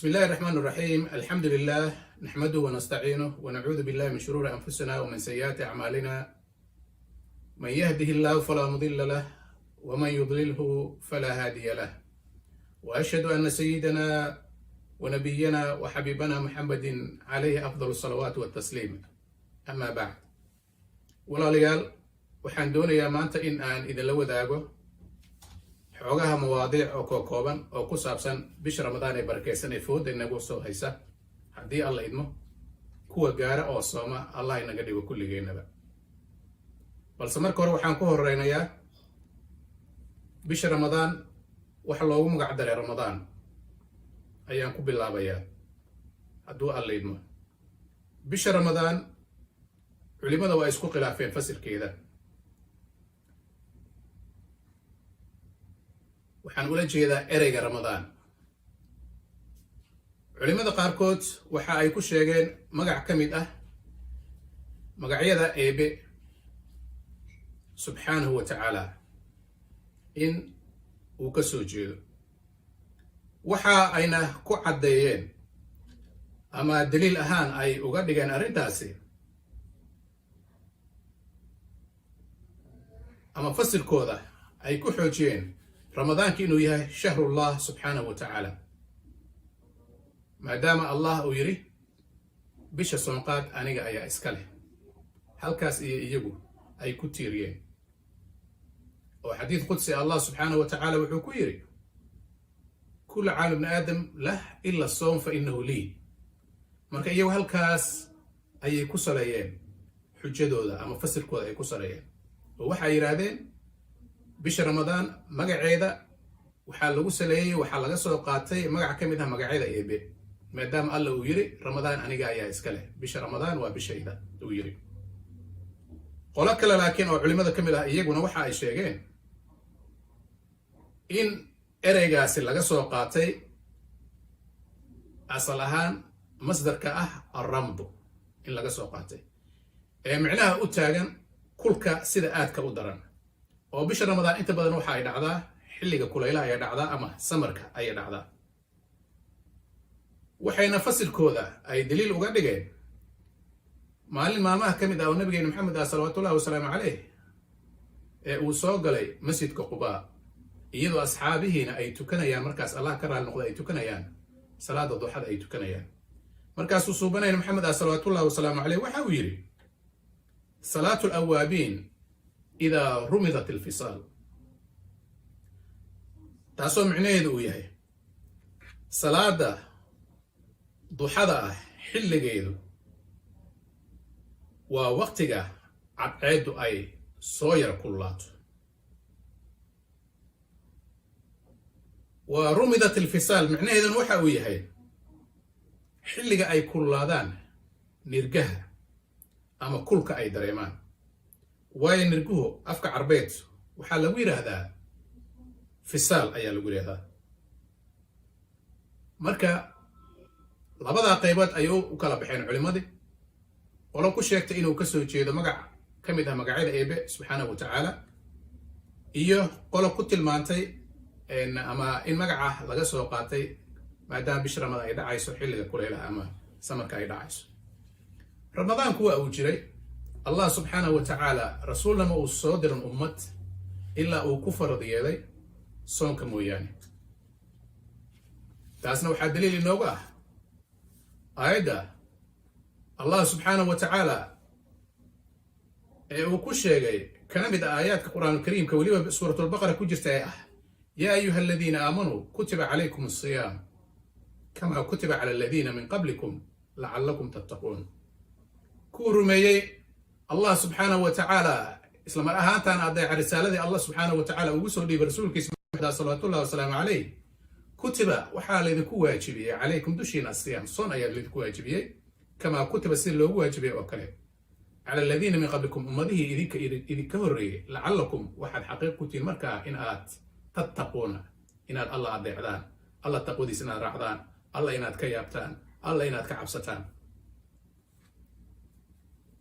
بسم الله الرحمن الرحيم، الحمد لله نحمده ونستعينه ونعوذ بالله من شرور أنفسنا ومن سيئات أعمالنا، من يهده الله فلا مضل له ومن يضلله فلا هادي له، وأشهد أن سيدنا ونبينا وحبيبنا محمد عليه أفضل الصلوات والتسليم. أما بعد، walaalayaal, waxaan doonayaa maanta in aan idinla wadaago xoogaha mawaadiic oo kookooban oo ku saabsan bisha Ramadaan ee barakeysan ee fooda inagu soo haysa. Haddii Alla idmo, kuwa gaara oo sooma Allah inaga dhigo kulligeennaba. Balse marka hore waxaan ku horeynayaa bisha Ramadaan waxa loogu magac daray Ramadaan ayaan ku bilaabayaa, hadduu Alla idmo. Bisha Ramadaan culimada waa isku khilaafeen fasirkeeda. Waxaan ula jeedaa ereyga Ramadaan. Culimada qaarkood waxa ay ku sheegeen magac ka mid ah magacyada Eebe subxaanahu wa tacaala in uu ka soo jeedo. Waxa ayna ku caddeeyeen ama daliil ahaan ay uga dhigeen arrintaasi ama fasirkooda ay ku xoojiyeen Ramadaanki inuu yahay shahrullah subxaanahu wa tacaala, maadaama Allah uu yidhi: "Bisha soonqaad aniga ayaa iska leh." Halkaas iyo iyagu ay ku tiiriyeen oo xadiid qudsi Allah subxaanahu wa tacaala wuxuu ku yidhi: "كل عمل ابن آدم له إلا الصوم فإنه لي." Marka iyagu halkaas ayay ku saleeyeen xujadooda ama fasirkooda ay ku saleeyeen, oo waxay yidhaahdeen bisha Ramadaan magaceeda waxaa lagu saleeyey, waxaa laga soo qaatay magac ka mid ah magacyada Eebe, maadaama Alla uu yiri: "Ramadaan aniga ayaa iska leh, bisha Ramadaan waa bishayda," uu yiri. Qolo kale laakiin oo culimada ka mid ah iyaguna waxa ay sheegeen in ereygaasi laga soo qaatay asal ahaan masdarka ah الرمض in laga soo qaatay, ee micnaha u taagan kulka sida aadka u daran, oo bisha Ramadaan inta badan waxa ay dhacdaa xilliga kulaylaha ayay dhacdaa ama samarka ayay dhacdaa. Waxayna fasilkooda ay daliil uga dhigeen maalin maalmaha ka mid ah oo nabigeena Maxamed ah salawaatullahi wasalaamu caleyh ee uu soo galay masjidka Qubaa, iyadoo asxaabihiina ay tukanayaan, markaas Allah ka raali noqda, ay tukanayaan salaada duxada ay tukanayaan. Markaasuu suubanayna Maxamed ah salawaatullahi wasalaamu caleyh waxa uu yidhi: "صلاة الأوابين إذا رمضت الفصال." Taasoo micnaheedu uu yahay salaada duxada ah xilligeedu waa waqtiga cadceeddu ay soo yara kululaato. Waa رمضت الفصال, micnaheeduna waxa uu yahay xilliga ay kululaadaan nirgaha ama kulka ay dareemaan, waayo nirguhu afka Carbeed waxaa lagu yidhaahdaa فصال ayaa lagu yidhahdaa. Marka labadaa qaybood ayuu u kala baxeen culimmadii: qolo ku sheegtay inuu ka soo jeedo magac ka mid ah magacyada Eebe subxaanahu wa tacaala, iyo qolo ku tilmaantay ama in magaca laga soo qaatay maadaama bisha Ramadaan ay dhacayso xilliga kulaylaha ama samarka ay dhacayso. Ramadaanku waa uu jiray. Allah subxaanahu wa tacaala rasuulna ma uu soo diran ummad ilaa uu ku farad yeelay soonka mooyaane. Taasna waxaa daliil inoogu ah aayadda Allah subxaanahu wa tacaala ee uu ku sheegay, kana mid ah aayaadka Qur'aanul Kariimka, weliba Suuratulbaqara ku jirta, ee ah: "يا أيها الذين آمنوا كتب عليكم الصيام كما كتب على الذين من قبلكم لعلكم تتقون." Kuwa rumeeyey Allah subxaanahu wa tacaala, isla mar ahaantaana adeeca risaaladii Allah subxaanahu wa tacaala ugu soo dhiibay rasuulkiisa Maxamed salawaatullahi wasalaamu caleyh, كتب waxaa laydinku waajibiyey, عليكم dushiina, الصيام soon ayaa laydinku waajibiyey, كما كتب sida loogu waajibiyey oo kale, على الذين من قبلكم ummadihii idinka horreeyey, لعلكم waxaad xaqiiq ku tihiin markaa in aad تتقون inaad Allah adeecdaan, Allah taqwadiis inaad raacdaan, Allah inaad ka yaabtaan, Allah inaad ka cabsataan.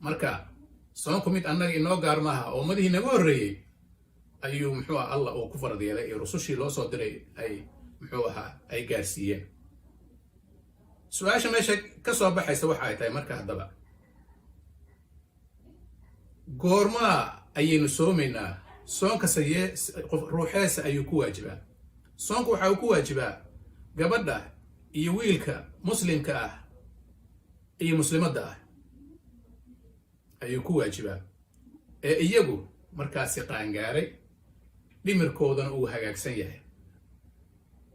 Marka soonku mid annaga inoo gaar maaha, oo ummadihii naga horreeyey ayuu muxuu ah Allah uu ku farad yeelay ee rusushii loo soo diray ay muxuu ahaa ay gaarsiiyeen. Su-aasha meesha ka soo baxaysa waxa ay tahay marka, haddaba goormaa ayaynu soomaynaa? Soonka sayee qof ruuxeesa ayuu ku waajibaa? Soonka waxa uu ku waajibaa gabadha iyo wiilka muslimka ah iyo muslimadda ah ayuu ku waajibaa, ee iyagu markaasi qaangaaray, dhimirkoodana uu hagaagsan yahay.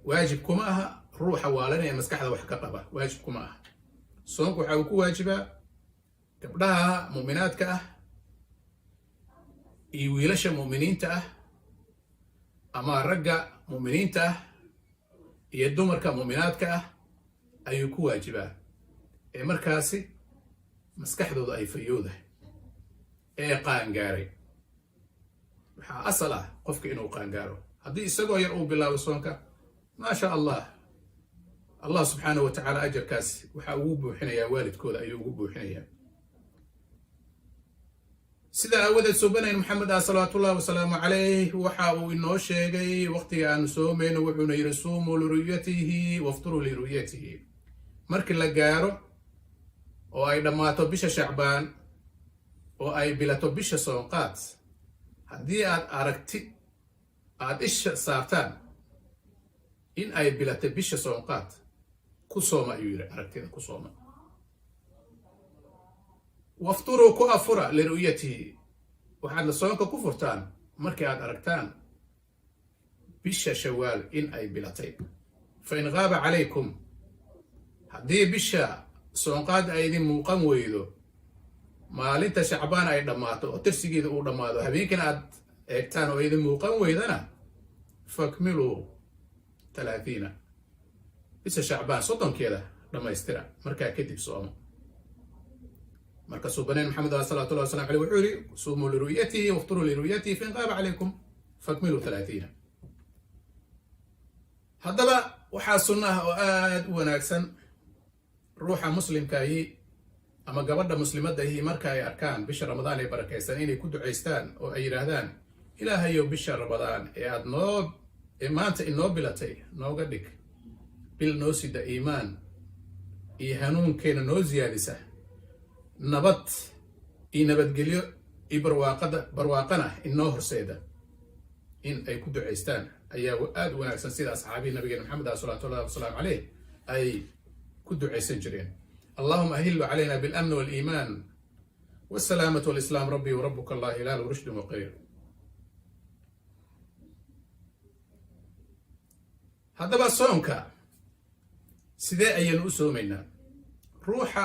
Waajib kuma aha ruuxa waalanaya, maskaxda wax ka qaba waajib kuma aha. Soonku waxa uu ku waajibaa gabdhaha mu'minaadka ah iyo wiilasha mu'miniinta ah, ama ragga mu'miniinta ah iyo dumarka mu'minaadka ah ayuu ku waajibaa, ee markaasi maskaxdooda ay fayoodahay, ee qaangaaray. Waxaa asal ah qofka inuu qaangaaro. Haddii isagoo yar uu bilaabo soonka, maasha Allah, Allah subxaanahu wa tacaala ajarkaas waxaa ugu buuxinayaa, waalidkooda ayuu ugu buuxinayaa. Sida aawadeed suubanayn Maxamed ah salawaatullahi wasalaamu calayh waxa uu inoo sheegay waqtiga aanu soomayno. Wuxuuna yidhi: "Suumuu liru'yatihi wafturuu liru'yatihi." Markii la gaaro oo ay dhammaato bisha Shacbaan oo ay bilato bisha soonqaad, haddii aad aragti aad isha saartaan in ay bilatay bisha soonqaad, ku sooma, ayuu yidhi. Aragtida ku sooma. "Wafturuu", ku afura, "liru'yatihi", waxaadna soonka ku furtaan markii aad aragtaan bisha Shawaal in ay bilatay. "Fa in qaaba calaykum", haddii bisha soonqaad ay idin muuqan weydo maalinta Shacbaan ay dhammaato oo tirsigeeda uu dhammaado, habeenkina aad eegtaan oo idin muuqan weydana, "fakmiluu 30", bisha Shacbaan 30-keeda dhammaystira, markaa kadib sooma. Marka suubaneen Maxamed ah salawatullahi wasalam aleyh wuxuu yidhi: "Suumuu liru'yatihi wafturuu liru'yatihi, fain qaaba calaykum fakmiluu 30." Haddaba waxaa sunno ah oo aada u wanaagsan ruuxa muslimkaahi ama gabadha muslimadda ahi marka ay arkaan bisha Ramadaan ee barakaysan inay ku ducaystaan oo ay yidhaahdaan: "Ilaahayow, bisha Ramadaan ee aad noo ee maanta inoo bilatay nooga dhig bil noo sida iimaan iyo hanuunkeena, noo siyaadisa nabad iyo nabadgelyo iyo barwaaqada, barwaaqana inoo horseeda." In ay ku ducaystaan ayaa aada u wanaagsan, sida asxaabihii nabigeena Maxamed ah salawatullahi wasalaamu caleyh ay ku ducaysan jireen: "اللهم أهله علينا بالأمن والإيمان والسلامة والإسلام، ربي وربك الله هلال رشد وخير." Haddaba soonka sidee ayaynu u soomaynaa? Ruuxa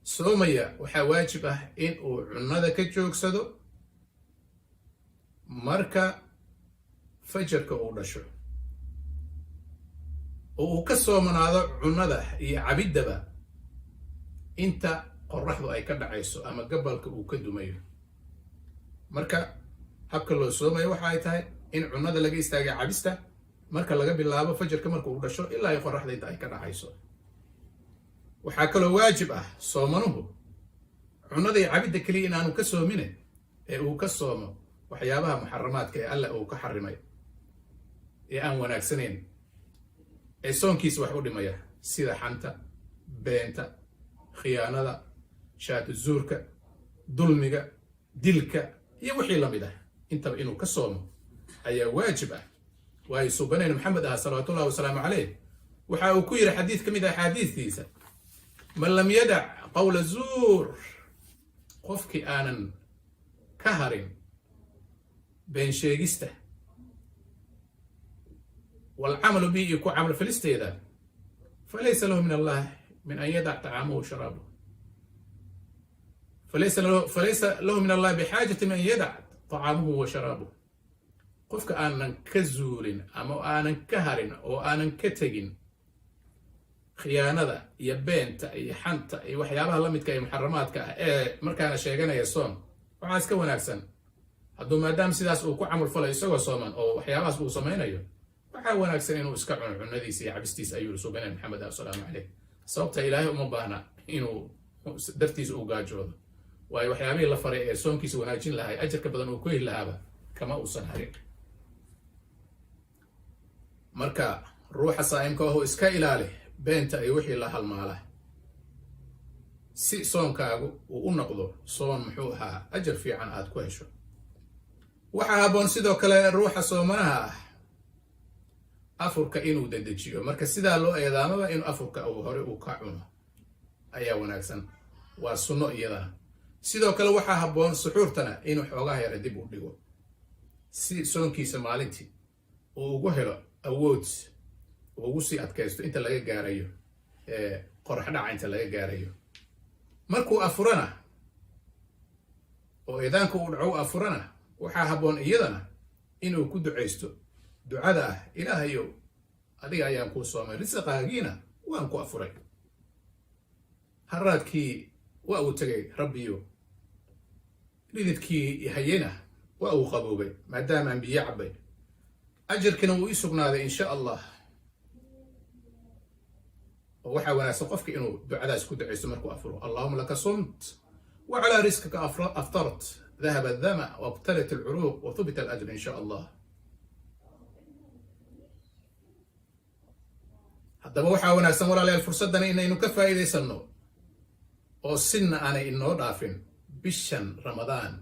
soomaya waxaa waajib ah in uu cunnada ka joogsado marka fajarka uu dhasho, oo uu ka soomanaado cunnada iyo cabiddaba inta qoraxdu ay ka dhacayso ama gabalka uu ka dumayo. Marka habka loo soomayo waxa ay tahay in cunnada laga istaagay, cabista, marka laga bilaabo fajarka marka uu dhasho ilaa ay qoraxda inta ay ka dhacayso. Waxaa kaloo waajib ah soomanuhu cunnada iyo cabidda keliya inaanu ka soomine, ee uu ka soomo waxyaabaha muxaramaadka ee Alla uu ka xarimay, ee aan wanaagsanayn, ee soonkiisa wax u dhimaya, sida xanta, beenta, khiyaanada, shaatu zuurka, dulmiga, dilka iyo wixii la mid ah. Intaba inuu ka soomo ayaa waajib ah, waayo suubanayna Maxamed ah salawaatullahi wasalaamu caleyh waxa uu ku yidhi xadiid ka mid ah axaadiistiisa: "Man lam yadac qawla zuur", qofkii aanan ka harin been sheegista, "walcamalu bihi", iyo ku camal falisteeda, "falaysa lahu min Allah min an yadac طacaamahu sharaabuh, falaysa lahu min Allah bixaajati min an yadac طacaamuhu wa sharaabuh." Qofka aanan ka zuulin ama aanan ka harin oo aanan ka tegin khiyaanada iyo beenta iyo xanta iyo waxyaabaha la midka ee muxaramaadka ah, ee markaana sheeganaya soon, waxaa iska wanaagsan hadduu maadaama sidaas uu ku camal falayo isagoo sooman oo waxyaabahaas uu samaynayo, waxaa wanaagsan inuu iska cuno cunadiisa iyo cabistiisa, ayuu suubaneen Maxamed ah wasalaamu caleyh. Sababta Ilaahay uma baahna inuu dartiisa uu gaajoodo, waayo waxyaabihii la faray ee soonkiisa wanaajin lahay, ajarka badan uu ku heli lahaaba, kama uusan harin. Marka ruuxa saa'imka ahu iska ilaali Beenta iyo wixii la halmaala, si soonkaagu uu u noqdo soon, muxuu ahaa, ajar fiican aad ku hesho. Waxaa habboon sidoo kale ruuxa soomanaha ah afurka inuu dedejiyo. Marka sidaa loo eedaamaba, inuu afurka uu hore uu ka cuno ayaa wanaagsan, waa sunno iyadana. Sidoo kale waxaa habboon suxuurtana inuu xoogaha yara dib u dhigo, si soonkiisa maalintii uu ugu helo awood uu ugu sii adkaysto inta laga gaarayo qorax dhaca, inta laga gaarayo. Markuu afurana oo eedaanka uu dhaco u afurana, waxaa habboon iyadana inuu ku ducaysto ducada ah: "Ilaahayow, adiga ayaan kuu soomay, risaqaagiina waan ku afuray, haraadkii waa uu tegay, Rabbiyo, dhididkii hayena waa uu qaboobay maadaamaan biyo cabbay, ajarkiina wuu ii sugnaaday, insha Allah." Oo waxaa wanaagsan qofka inuu ducadaas ku ducaysto markuu afuro: "اللهم لك صمت وعلى رزقك أفطرت، ذهب الظمأ وابتلت العروق وثبت الأجر إن شاء الله." Haddaba waxaa wanaagsan, walaalayaal, fursaddan inaynu ka faa'iidaysanno oo sinna aanay inoo dhaafin bishan Ramadaan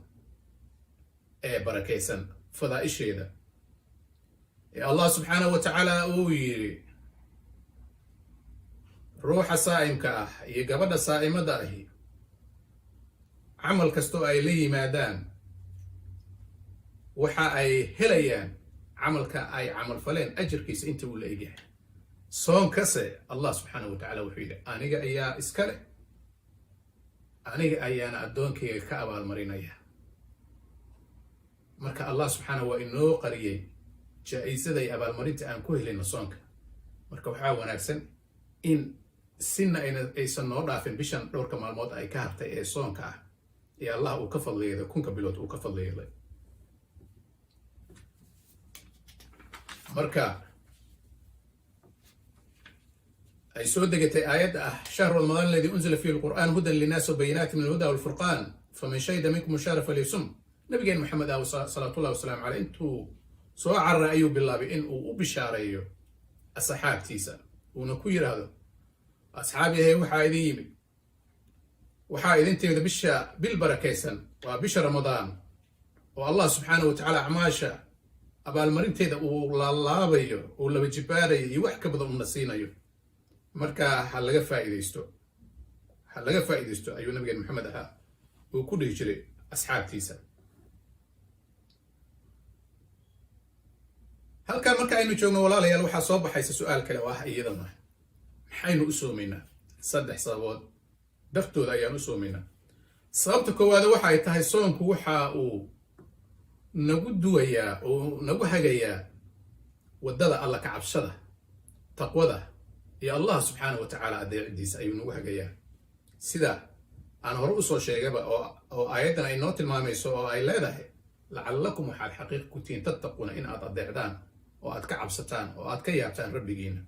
ee barakaysan fadaa'isheeda, ee Allah subxaanahu wa tacaala uu yidhi ruuxa saa'imka ah iyo gabadha saa'imada ahi camal kastoo ay la yimaadaan waxa ay helayaan camalka ay camal faleen ajarkiisa inta uu la egyahay. Soonkase Allah subxaanahu wa tacala wuxuu yidhi: "Aniga ayaa iska leh, aniga ayaana addoonkayga ka abaalmarinaya." Marka Allah subxaanahu waa inoo qariyey jaa-isada iyo abaalmarinta aan ku helayno soonka. Marka waxaa wanaagsan in sina aysan noo dhaafin bishan dhowrka maalmood ay ka hartay ee soonka ah, ee Allah uu ka fadliyeeday, 1000-ka bilood uu ka fadliyeeday. Marka ay soo degatay aayadda ah: شهر رمضان الذي أنزل فيه القرآن هدى للناس وبينات من الهدى والفرقان، فمن شهد منكم الشهر فليصم، nabigeen Maxamed ah salawaatullahi wasalaamu caleyh intuu soo cararay ayuu bilaabay in uu u bishaareeyo asxaabtiisa, uuna ku yidhaahdo: "Asxaabiyahay, waxaa idin yimid, waxaa idin timid bisha, bil barakaysan, waa bisha Ramadaan, oo Allah subxaanahu wa tacaala acmaasha abaalmarinteeda uu laalaabayo, uu laba jibaarayo iyo wax ka badan uuna siinayo. Marka ha laga faa'iidaysto, ha laga faa'iidaysto," ayuu nabigeen Maxamed ahaa uu ku dhihi jiray asxaabtiisa. Halkaa marka aynu joogno, walaalayaal, waxaa soo baxaysa su-aal kale oo ah iyadana: maxaynu u soomaynaa? Saddex sababood dartooda ayaan u soomaynaa. Sababta koowaad waxa ay tahay, soonku waxa uu nagu duwayaa oo nagu hagayaa waddada Alla ka cabshada, taqwada iyo Allah subxaana wa tacaala adeecidiisa ayuu nagu hagayaa, sida aan hore usoo sheegayba, oo aayaddan ay noo tilmaamayso oo ay leedahay: "لعلكم," waxaad xaqiiq ku tihiin, "تتقون," in aad adeecdaan oo aad ka cabsataan oo aad ka yaabtaan Rabbigiina.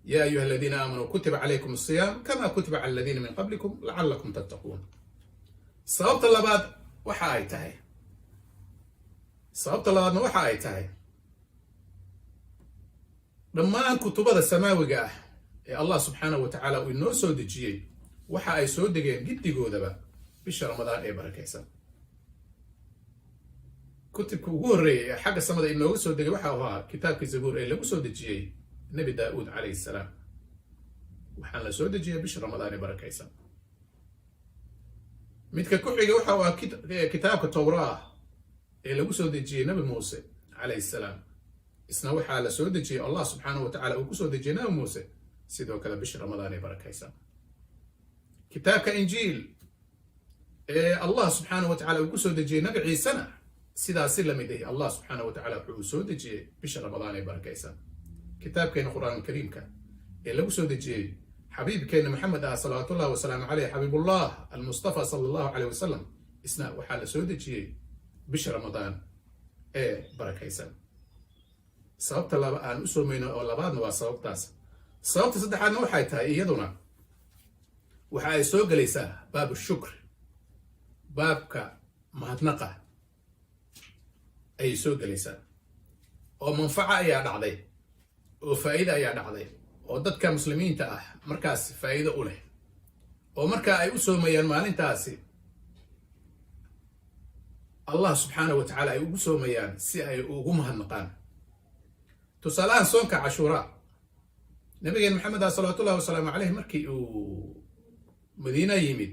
يا أيها الذين آمنوا كتب عليكم الصيام كما كتب على الذين من قبلكم لعلكم تتقون. Sababta labaad waxa ay tahay, sababta labaadna waxa ay tahay, dhammaan kutubada samaawiga ah ee Allah subxaanahu wa tacaala uu inoo soo dejiyey waxa ay soo degeen giddigoodaba bisha Ramadaan ee barakaysan. Kutubka ugu horreeyay ee xagga samada inooga soo degay waxa uu ahaa kitaabkii Zabuur ee lagu soo dejiyey Nebi Daa'uud calayhi salaam. Waxaan la soo dejiyay bisha Ramadaan ee barakaysan. Midka ku xiga waxa uu ahaa kitaabka Towraah ee lagu soo dejiyey Nebi Muuse calayhi salaam. Isna waxaa la soo dejiyey, Allah subxaanahu wa tacala uu ku soo dejiyey Nebi Muuse sidoo kale bisha Ramadaan ee barakaysan. Kitaabka Injiil ee Allah subxaanahu wa tacala uu ku soo dejiyey Nabi Ciisena sidaasi lamid ahi Allah subxaanahu wa tacala wuxuu uu soo dejiyey bisha Ramadaan ee barakaysan. Kitaabkeena Qur-aanka Kariimka ee lagu soo dejiyey xabiibkeena Maxamed ah salawaatullahi wasalaamu caleyh, xabiibullah almustafa sala Allahu caleyh wasalam, isna waxaa la soo dejiyey bisha Ramadaan ee barakaysan. Sababta laba aan u soomayno oo labaadna waa sababtaas. Sababta saddexaadna waxay tahay, iyaduna waxa ay soo gelaysaa باب الشكر, baabka mahadnaqa ayay soo gelaysaa, oo manfaco ayaa dhacday, oo faa'iida ayaa dhacday, oo Oo dadka Muslimiinta ah markaas faa'iido u leh, oo markaa ay u soomayaan maalintaasi Allah subxaana wa tacaala ay ugu soomayaan si ay ugu mahadnaqaan. Tusaalahan, soonka Cashuuraa, nabigeen Maxamed ah salawaatullahi wasalaamu caleyh markii uu Madiina yimid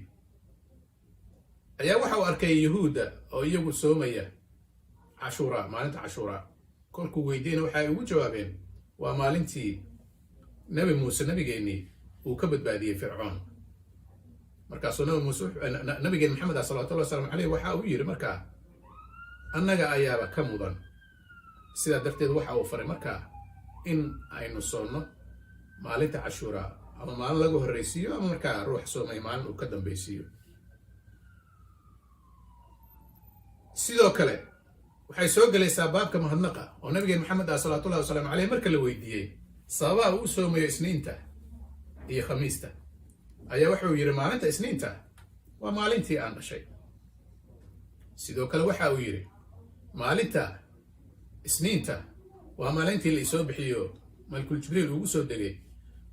ayaa waxa uu arkay Yahuudda oo iyagu soomaya Cashuuraa, maalinta Cashuuraa. Kolkuu weydiiyena, waxa ay ugu jawaabeen waa maalintii Nebi Muuse, nabigeennii, uu ka badbaadiyey Fircoon. Markaasuu Nabi Muuse, nabigeen Maxamed ah salawatullahi wasalaamu caleyh, waxa uu yidhi markaa: "Annaga ayaaba ka mudan." Sidaa darteed waxa uu faray markaa in aynu soonno maalinta Cashuuraa, ama maalin laga horreysiiyo, ama markaa ruux soomay maalin uu ka dambaysiiyo. Sidoo kale waxay soo gelaysaa baabka mahadnaqa, oo nabigeen Maxamed ah salawatullahi wasalaamu caleyh marka la weydiiyey sababaha uu u soomayo Isniinta iyo Khamiista ayaa wuxuu yidhi: "Maalinta Isniinta waa maalintii aan dhashay." Sidoo kale waxa uu yidhi: "Maalinta Isniinta waa maalintii la isoo bixiyo, Malkul Jibriil ugu soo degay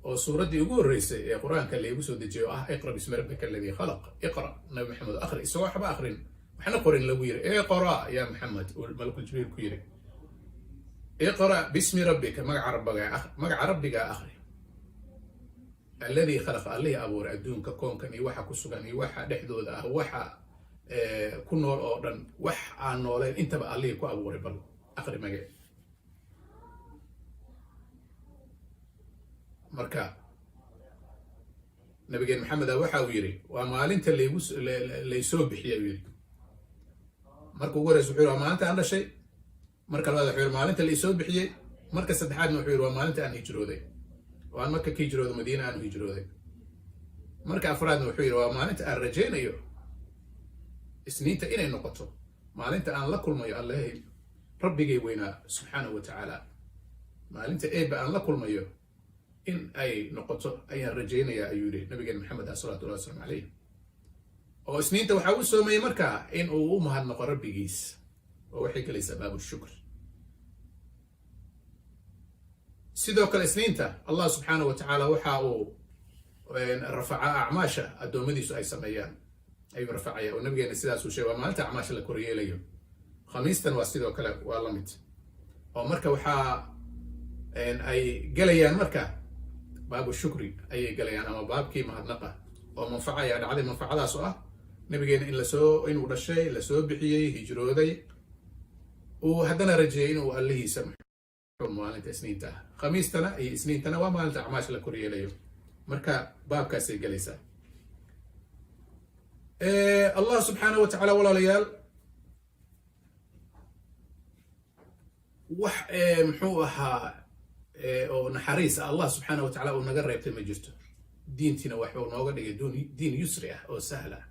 oo suuraddii ugu horreysay ee Qur-aanka laigu soo dejiyay, oo ah iqra bismi rabbika alladii khalaq. Iqra, Nabi Maxamed, akhri." Isagoo waxba akhrin waxna qorin lagu yidhi: "Iqra yaa Maxamed," uu Malkul Jibriil ku yidhi, "iqra bismi rabbika," magaca rabbiga, magaca rabbigaa akhri, alladii khalaqa, allihii abuuray adduunka, koonkan iyo waxa ku sugan iyo waxa dhexdooda ah, waxa ku nool oo dhan, wax aan nooleen intaba allihii ku abuuray, bal akhri magaci. Marka nabigeen Maxamed ah waxa uu yidhi: "Waa maalinta laygu laysoo bixiyay," uu yidhi. Marka ugu horeysa wuxuu yidhi: "Waa maalinta aan dhashay." Marka labaad wuxuu yidhi: "Maalinta laisoo bixiyey." Marka saddexaadna wuxuu yidhi: "Waa maalinta aan hijrooday oo aan Marka ka hijrooday, Madiina aan u hijrooday." Marka afraadna wuxuu yidhi: "Waa maalinta aan rajaynayo Isniinta inay noqoto maalinta aan la kulmayo Allahay, rabbigay weynaa subxaanahu wa tacaala. Maalinta Eebba aan la kulmayo in ay noqoto ayaan rajaynayaa," ayuu yidhi nabigeen Maxamed ah salawatullahi wasalaamu caleyh. Oo Isniinta waxaa u soomayey markaa in uu u mahadnaqo rabbigiis, oo waxay gelaysaa baabu shukr. Sidoo kale Isniinta Allah subxaanahu wa tacaala waxa uu rafacaa acmaasha addoommadiisu ay sameeyaan ayuu rafacaya, oo nabigeena sidaasuu sheegay: waa maalinta acmaasha la koryeelayo. Khamiistan waa sidoo kale, waa la mid, oo marka waxaa ay gelayaan marka baabu shukri ayay gelayaan, ama baabkii mahadnaqa, oo manfaco ayaa dhacday, manfacadaas oo ah nabigeena in lasoo inuu dhashay, lasoo bixiyey, hijrooday, uu haddana rajeeyey inuu allihiisa maalinta Isniinta ah. Khamiistana iyo Isniintana waa maalinta acmaasha la koryeelayo, marka baabkaasay gelaysaa. Allah subxaanahu wa tacaala, walaalayaal, wax muxuu ahaa oo naxariis ah Allah subxaana wa tacala uu naga reebtay ma jirto. Diintiina waxuu nooga dhigay diin yusri ah oo sahla ah.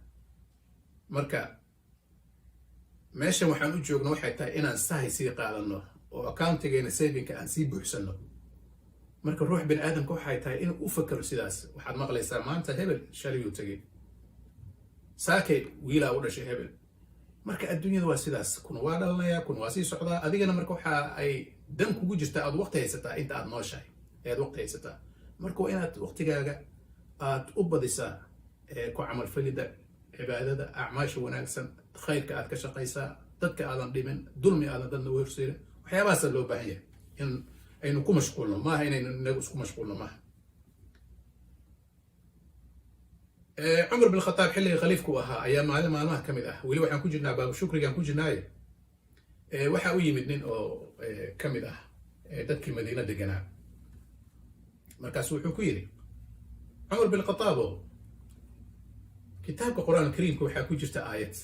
Marka meeshan waxaan u joogno waxay tahay inaan sahay sii qaadano oo accountigeena savinka aan sii buuxsano. Marka ruux bini aadamka waxay tahay inuu u fakero sidaas. Waxaad maqlaysaa maanta hebel shalayuu tegay, saakay wiilaa u dhashay hebel. Marka adduunyada waa sidaas, kuna waa dhalanayaa, kuna waa sii socdaa. Adigana marka waxa ay dan kugu jirtaa, aad waqti haysataa inta aad nooshahay ayaad waqti haysataa. Marka waa inaad waqtigaaga aad u badisaa ku camalfalida cibaadada, acmaasha wanaagsan, khayrka aad ka shaqaysaa, dadka aadan dhimin, dulmi aadan dadna u horseedin. Waxyaabahaasa loo baahan yahay in aynu ku mashquulno, maaha inaynu inagu isku mashquulno maaha. Cumar bin Khataab xilligii khaliifku ahaa ayaa maalin maalmaha ka mid ah, weli waxaan ku jirnaa baabu shukrigaan ku jirnaaye, waxa u yimid nin oo ka mid ah dadkii Madiina deganaa. Markaasu wuxuu ku yidhi: "Cumar bin Khataabo, kitaabka Qur-aan Kariimka waxaa ku jirta aayad.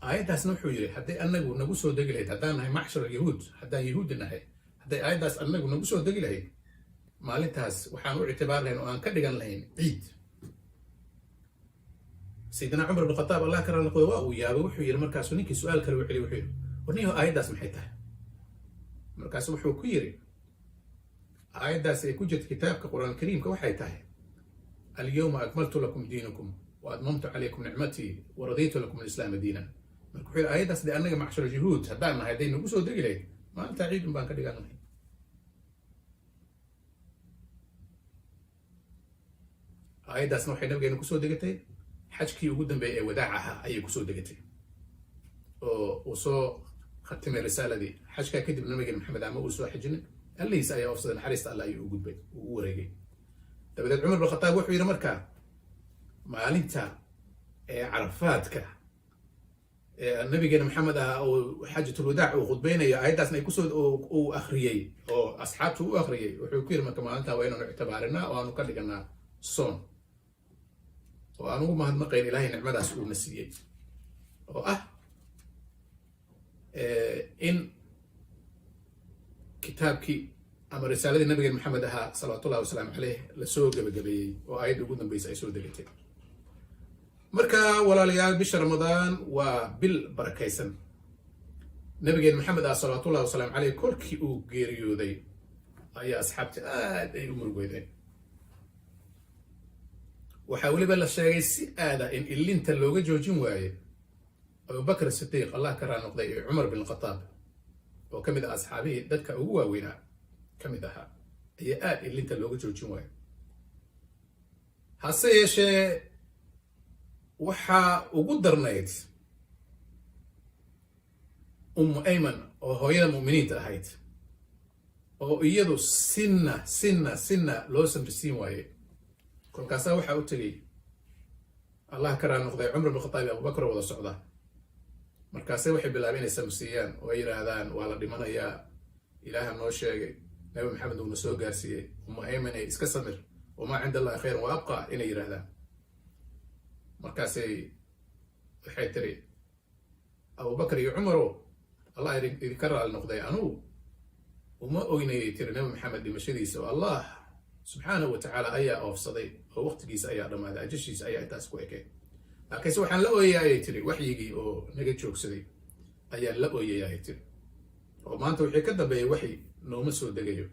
Aayaddaasna," wuxuu yidhi, "hadday anagu nagu soo degi lahayd, haddaan nahay macshar yahuud, haddaan Yahuudi nahay, hadday aayaddaas anagu nagu soo degi lahayd, maalintaas waxaan u ictibaar lahayn oo aan ka dhigan lahayn ciid." Sayidina Cumar bin Khataab, Allah ka raali noqdo, waa uu yaabay. Wuxuu yidhi, markaasuu ninkii su-aal kale u celiyay, wuxuu yidhi: "Warniyo, aayaddaas maxay tahay?" Markaasu wuxuu ku yidhi: "Aayaddaas ay ku jirta kitaabka Qur-aan Kariimka waxay tahay: alyawma akmaltu lakum diinakum wa atmamtu calaykum nicmatii wa radiitu lakum alislaama diinan." Marka wuxuu yidhi: "Aayaddaas dee annaga macshar yahuud haddaan nahay, hadday nagu soo degi lahayd, maalintaa ciidun baan ka dhigan lahayn." Aayaddaasna waxay nabigeena kusoo degatay xajkii ugu dambeeyay ee wadaac ahaa ayay kusoo degatay, oo uu soo khatimay risaaladii. Xajkaa kadib nabigeena Maxamed ama uu soo xajinin, allihiisa ayaa oofsaday, naxariista Alla ayuu u gudbay, uu u wareegay. Dabadeed Cumar bin Khataab wuxuu yidhi markaa, maalinta ee Carafaadka ee nabigeena Maxamed ah uu xajatul wadaac uu khudbeynayo, aayaddaasna ay kusoo uu akhriyey oo asxaabtu u akhriyey, wuxuu ku yidhi marka, maalintaa waa inaanu ictibaarinaa oo aanu ka dhiganaa soon oo aan ugu mahadnaqayn Ilaahay nicmadaas uuna siiyey, oo ah in kitaabkii ama risaaladii nabigeen Maxamed ahaa, salawaatullahi wasalaamu caleyh, lasoo gebagabeeyey oo aayadda ugu dambeysa ay soo degatay. Marka walaalayaal, bisha Ramadaan waa bil barakaysan. Nabigeen Maxamed ah, salawaatullahi wasalaamu caleyh, kolkii uu geeriyooday ayaa asxaabta aad ay u murugoydeen. Waxaa weliba la sheegay si aada in ilinta looga joojin waaye Abubakr Sidiiq, Allah ka raali noqday, iyo Cumar bin Khataab, oo ka mid ah asxaabihii dadka ugu waaweynaa ka mid ahaa, ayaa aad ilinta looga joojin waayo. Hase yeeshee, waxaa ugu darnayd Ummu Ayman, oo hooyada mu'miniinta ahayd, oo iyadu sinna sinna sinna loo samrisiin waaye. Kolkaasaa waxaa u tegey, Allah ka raali noqday, Cumar bin Khataab iyo Abubakar oo wada socda. Markaase waxay bilaabeen inay samsiiyaan oo ay yidhaahdaan, "Waa la dhimanayaa, Ilaaha noo sheegay, Nabi Maxamed uuna soo gaarsiiyey. Ummu Ayman, iska samir, wamaa cinda Allahi khayrun wa abqa," inay yidhaahdaan. Markaasay waxay tiri, "Abubakar iyo Cumarow, Allah idinka raali noqday, anugu uma oynayay," tiri, "Nabi Maxamed dhimashadiisa, oo Allah subxaanahu wa tacaala ayaa oofsaday oo waqtigiisa ayaa dhammaaday, ajashiisa ayaa intaas ku ekay. Laakiinse waxaan la ooyay," ayay tiri, "waxyigii oo naga joogsaday ayaan la ooyay," ayay tiri, "oo maanta wixii ka dambeeyay waxyi nooma soo degayo."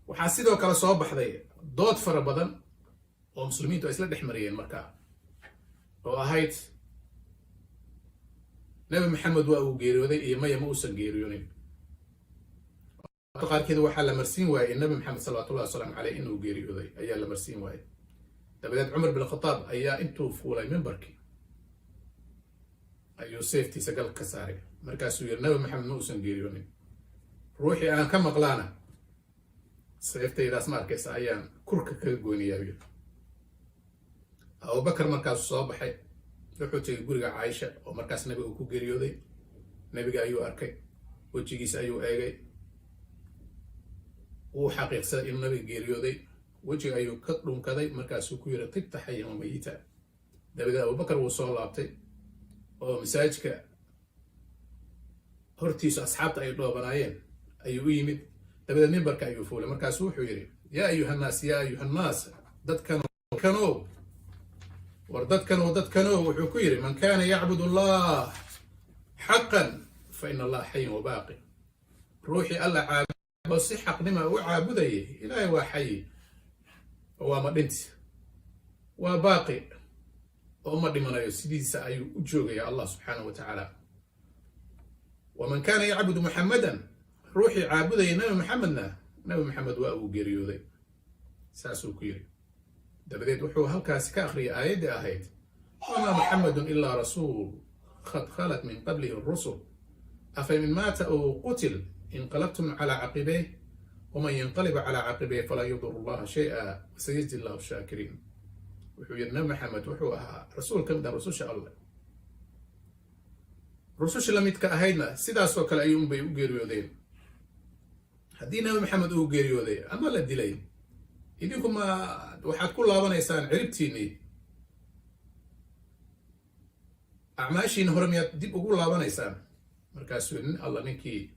Waxaa sidoo kale soo baxday dood fara badan oo muslimiintu ay isla dhex mariyeen markaa, oo ahayd Nabi Maxamed waa uu geeriyooday iyo maya, ma uusan geeriyoonin. Qaarkeed waxaa la marsiin waayey in Nabi Maxamed, salawatullahi wasalaamu caleyh, inuu geeriyooday ayaa la marsiin waayey. Dabadeed Cumar bin Khataab ayaa intuu fuulay mimbarkii ayuu seeftiisa galka ka saaray. Markaasuu yiri, "Nabi Maxamed ma uusan geeriyoonin. Ruuxii aan ka maqlaana seeftaydaas, ma arkaysa, ayaan kurka kaga goynayaa," yiri. Abubakar markaasuu soo baxay, wuxuu tegay guriga Caaisha oo markaas nabiga uu ku geeriyooday. Nabiga ayuu arkay, wejigiisa ayuu eegay, wuu xaqiiqsaday inuu nabiga geeriyooday. Wejiga ayuu ka dhunkaday, markaasuu ku yiri, "Tibta xayan wa mayita." Dabadeed Abubakar wuu soo laabtay oo masaajidka hortiisu asxaabta ay dhoobanaayeen ayuu u yimid. Dabadeed mimbarka ayuu fuulay. Markaasuu wuxuu yidhi, "Yaa ayuhannaas, yaa ayuhannaas, dadkanow, war dadkanow, dadkanow," wuxuu ku yidhi, "man kaana yacbud Allah xaqan fa ina Allaha xayun wa baaqi." Ruuxii Alla caabo si xaqnima u caabudayay, Ilaahay waa xayi oo waa ma dhinti, waa baaqi oo ma dhimanayo, sidiisa ayuu u joogaya Allah subxaanahu wa tacaala. "Waman kaana yacbudu Muxammadan," ruuxii caabudayay Nabi Maxamedna, Nabi Maxamed waa uu geeriyooday, saasuu ku yidhi. Dabadeed wuxuu halkaasi ka akhriyay aayaddii ahayd, "Wamaa Muxamedun ilaa rasuul qad khalat min qablihi rusul afa in maata aw qutil inqalabtum calaa caqibeyh waman yanqalib calaa caqibeyh falaa yaduru Allaha shay'a wasayajzi Allahu shaakiriin." Wuxuu yidhi, Nabi Maxamed wuxuu ahaa rasuul ka mid ah rususha Alleh. Rususha la midka ahaydna sidaasoo kale ayuunbay u geeriyoodeen. Haddii Nabi Maxamed uu geeriyooday ama la dilay, idinku ma waxaad ku laabanaysaan ciribtiinnii? Acmaashiina hore miyaad dib ugu laabanaysaan? Markaasuu nin Alla ninkii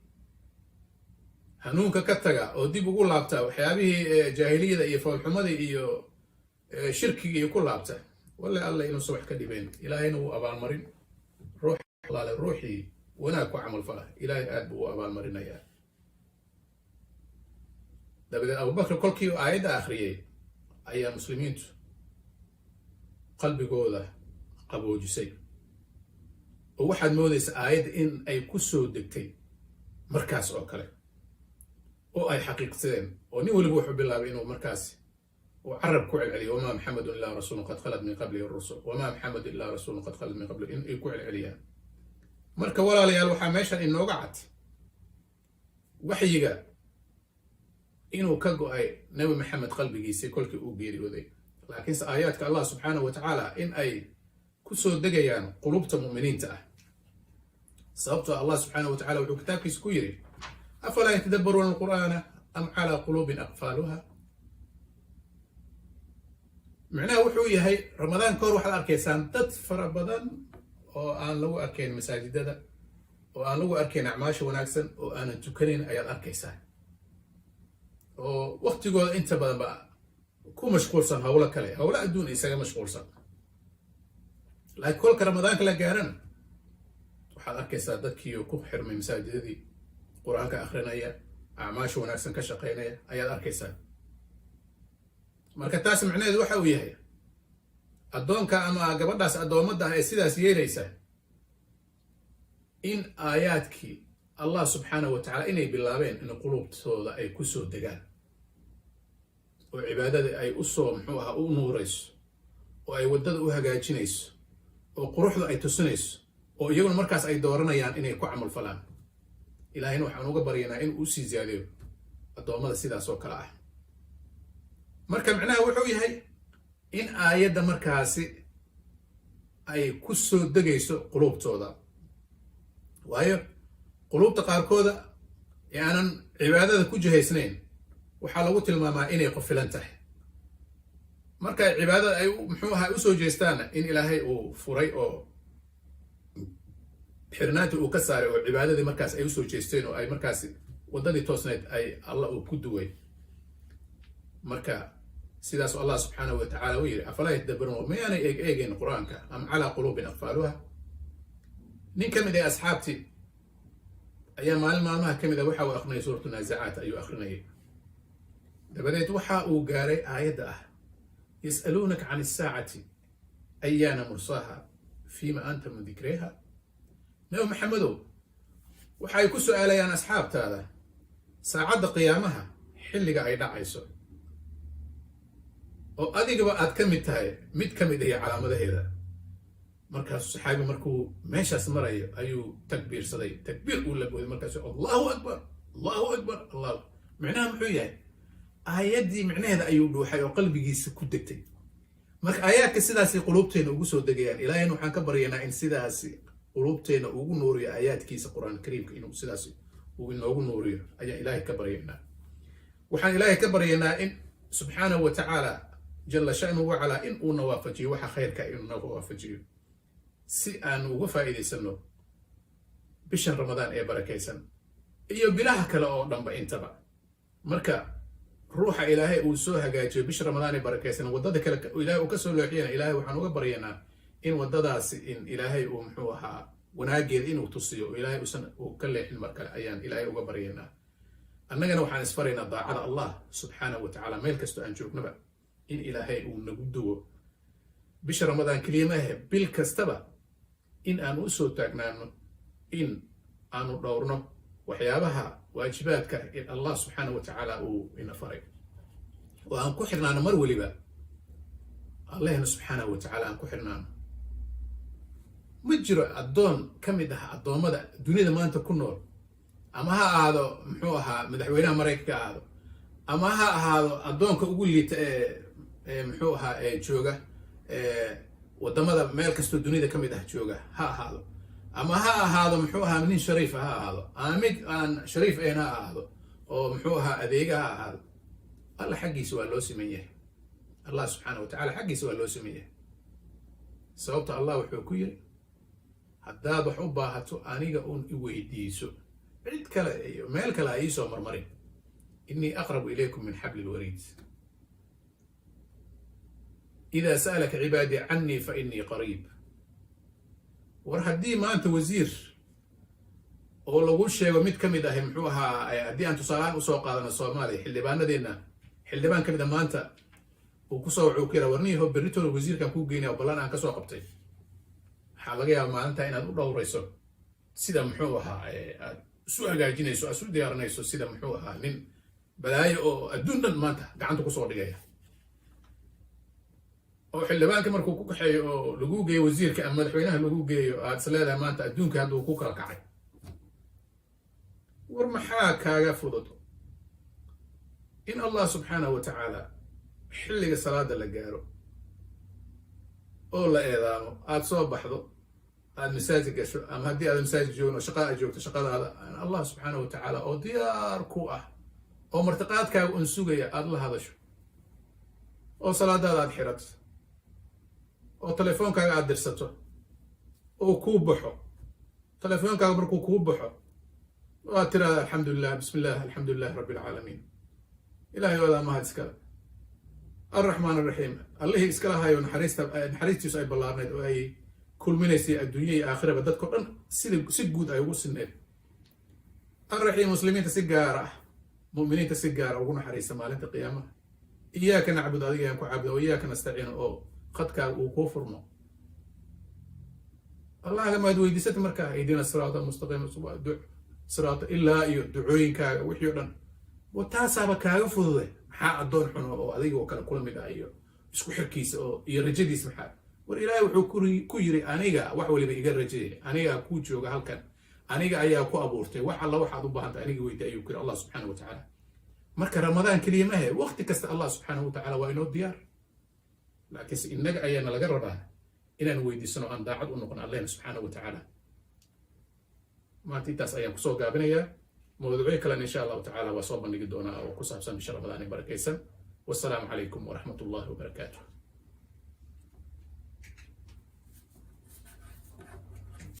hanuunka ka taga oo dib ugu laabta waxyaabihii jaahiliyada iyo foolxumadii iyo shirkiga iyo ku laabta, walle Alle inuusan wax ka dhibayn, Ilaahayna wuu abaalmarin. Ruux alaale ruuxii wanaag ku camal fala, Ilaahay aad buu u abaalmarinayaa. Dabadeed Abubakar kolkii aayadda akhriyey ayaa muslimiintu qalbigooda qaboojisay, oo waxaad moodaysa aayadda in ay ku soo degtay markaas oo kale oo ay xaqiiqsadeen, oo nin weliba wuxuu bilaabay inuu markaas Uu carab ku celceliyo "وما محمد إلا رسول قد خلت من قبله الرسل، وما محمد إلا رسول قد خلت من قبله" in ay ku celceliyaan. Marka walaalayaal, waxaa meeshan inooga cad waxyiga inuu ka go'ay Nebi Maxamed qalbigiisii kolkii uu geeriyooday, laakiinse aayaadka Allah subxaanahu wa tacaala in ay ku soo degayaan qulubta mu'miniinta ah, sababtoo Allah subxaanahu wa tacala wuxuu kitaabkiisa ku yidhi: "أفلا يتدبرون القرآن أم على قلوب أقفالها". Micnaha wuxuu yahay, Ramadaan ka hor waxaad arkaysaan dad fara badan oo aan lagu arkayn masaajidada, oo aan lagu arkayn acmaasha wanaagsan, oo aanan tukanayn ayaad arkaysaa, oo waktigooda inta badanba ku mashquulsan howlo kale, howlo adduun isaga mashquulsan. Laakiin kolka Ramadaanka la gaarana, waxaad arkaysaa dadkii ku xirmay masaajidadii, Qur-aanka akrinaya, acmaasha wanaagsan ka shaqaynaya ayaad arkaysaa. Marka taas micnaheedu waxa uu yahay, addoonka ama gabadhaas addoomadda ah ee sidaas yeelaysa in aayaadkii Allah subxaanahu wa tacala inay bilaabeen in quluubtooda ay ku soo degaan, oo cibaadada ay usoo, muxuu ahaa, u nuurayso, oo ay waddada u hagaajinayso, oo quruxda ay tusinayso, oo iyaguna markaas ay dooranayaan inay ku camal falaan. Ilaahayna waxaan uga baryanaa in uu sii ziyaadiyo addoommada sidaas oo kale ah. Marka micnaha wuxuu yahay in aayadda markaasi ay ku soo degayso quluubtooda, waayo quluubta qaarkooda ee aanan cibaadada ku jihaysnayn waxaa lagu tilmaamaa inay qofilan tahay. Marka cibaadada ay, muxuu ahaa, usoo jeestaana, in Ilaahay uu furay oo xirnaantii uu ka saaray, oo cibaadadii markaas ay usoo jeesteen, oo ay markaasi waddadii toosneyd ay Allah uu ku duway. Marka sidaas Allah subxaanahu wa tacala u yidhi: "أفلا يتدبرون", mayaanay eeg eegeyn Qur-aanka, "أم على قلوب أقفالها". Nin ka mid ah asxaabtii ayaa maalin maalmaha ka mid a waxa uu akrinayay suuratu Naazicaat ayuu akrinayay. Dabadeed waxa uu gaaray aayadda ah: "يسألونك عن الساعة أيان مرساها فيم أنت من ذكراها". Nabi Maxamedow, waxay ku su'aalayaan asxaabtaada saacadda qiyaamaha xilliga ay dhacayso, oo adigaba aad ka mid tahay mid ka mid ahi calaamadaheeda. Markaasuu saxaabi markuu meeshaas marayo ayuu takbiirsaday, takbiir uu la booday. Markaasu "الله أكبر، الله أكبر، الله". Micnaha muxuu yahay? Aayaddii micnaheeda ayuu dhuuxay oo qalbigiisa ku degtay. Marka aayaadka sidaasay quluubteena ugu soo degayaan. Ilaahayna waxaan ka baryaynaa in sidaasi quluubteena ugu nuuriyo aayaadkiisa Qur-aan Kariimka, inuu sidaas uu inoogu nuuriyo ayaan Ilaahay ka baryaynaa. Waxaan Ilaahay ka baryaynaa in subxaanahu wa tacaala جل شأنه وعلا in uuna waafajiyo waxa khayrka, inuu naga waafajiyo si aanu uga faa'iidaysano bishan Ramadaan ee barakaysan iyo bilaha kale oo dhanba intaba. Marka ruuxa Ilaahay uu soo hagaajiyo bisha Ramadaan ee barakaysan, waddada kale Ilaahay uu ka soo leexiyana, Ilaahay waxaan uga baryanaa in waddadaasi in Ilaahay uu, muxuu ahaa, wanaageeda inuu tusiyo, oo Ilaahay uusan uu ka leexin mar kale ayaan Ilaahay uga baryanaa. Annagana waxaan isfaraynaa daacada Allah subxaanahu wa tacaala meel kastoo aan joognaba, in Ilaahay uu nagu duwo. Bisha Ramadaan keliya maahe, bil kastaba in aanu usoo taagnaano in aanu dhowrno waxyaabaha waajibaadka in Allah subxaanahu wa tacaala uu ina faray, oo aan ku xirnaano mar weliba Allahna subxaanahu wa tacaala aan ku xirnaano. Ma jiro addoon ka mid ah addoommada dunida maanta ku nool, ama ha ahaado, muxuu ahaa, madaxweynaha Maraykanka ha ahaado, ama ha ahaado addoonka ugu liita ee, muxuu ahaa, ee jooga waddamada meel kastoo dunida ka mid ah jooga ha ahaado, ama ha ahaado, muxuu ahaa, nin shariifa ha ahaado, ama mid aan shariif ahayn ha ahaado, oo, muxuu ahaa, adeega ha ahaado, Alla xaggiisa waa loo siman yahay. Allah subxaana wa tacala xaggiisa waa loo siman yahay, sababta Allah wuxuu ku yiri: "Haddaad wax u baahato, aniga un i weydiiso, cid kale iyo meel kale ha iisoo marmarin. إني أقرب إليكم من حبل الوريد. إذا سألك عبادي عني فإني قريب". War haddii maanta wasiir oo lagu sheego mid ka mid ahi, muxuu ahaa, haddii aan tusaalehaan usoo qaadano Soomaaliya, xildhibaanadeenna xildhibaan ka mid a maanta uu kusoo wuxuu ku yaraa: "Warniyaho, berritooda wasiirkan kuu geynaya oo ballan aan kasoo qabtay." Waxaa laga yaaba maalintaa inaad u dhowrayso sida, muxuu ahaa, aad isu hagaajinayso, aad isu diyaarinayso, sida, muxuu ahaa, nin balaayo oo adduun dhan maanta gacanta kusoo dhigaya. Oo xildhibaanka markuu ku kaxeeyo oo lagu geeyo wasiirka ama madaxweynaha lagu geeyo, aad is leedahay maanta adduunka hadda uu ku kala kacay. War maxaa kaaga fudud in Allah subxaanahu wa tacaala xilliga salaada la gaaro oo la eedaamo, aada soo baxdo, aada masaajid gasho, ama haddii aad masaajid joogin oo shaqa aad joogto, shaqadaada, Allah subxaanahu wa tacaala oo diyaar ku ah oo martiqaadkaaga un sugaya aada la hadasho, oo salaadaada aad xirato, oo telefoonkaaga aad dirsato oo kuu baxo? Telefoonkaaga markuu kuu baxo, waad tirahda: "Alxamdu lilah, bismi illah, alxamdu lilahi rabbi alcaalamiin, Ilahay wadaa mahad iskale, alraxmaan araxiim, allihii iska lahayo naxariista naxariistiisu ay ballaarnayd oo ay kulminaysay adduunya iyo aakhiraba, dadkao dhan sida si guud ay ugu sineed, alraxiim, muslimiinta si gaara ah, mu'miniinta si gaara ugu naxariista maalinta qiyaamaha, iyaaka nacbud, adiga ayaan ku caabuda, wa iyaaka nastaciin," oo khadkaaga uu kuu furmo, Allahga maad weydiisata markaa: "Ihdina siraata mustaqiim," siraata ilaa iyo ducooyinkaaga wixii o dhan. Wa taasaaba kaaga fudude. Maxaa addoon xuno oo adiga oo kale kula mid ah iyo isku xirkiisa oo iyo rajadiisa maxaa? War Ilaahay wuxuu ku yiri: "Aniga wax waliba iga rajeeya, anigaa kuu jooga halkan, aniga ayaa ku abuurtay, wax alla waxaad u baahantahay aniga weydi," ayuu ku yiri Allah subxaana wa tacaala. Marka Ramadaan keliya mahe, waqti kasta Allah subxaanahu wa tacaala waa inoo diyaar, laakiinse innaga ayaana laga rabaa inaan weydiisano, aan daacad u noqon Allahna subxaanahu wa tacaala. Maanta intaas ayaan kusoo gaabinayaa. Mawduucyo kalena insha Allahu tacaala waa soo bandhigi doonaa oo ku saabsan bisha Ramadaan ee barakaysan. Wassalaamu calaykum waraxmat ullahi wabarakaatuh.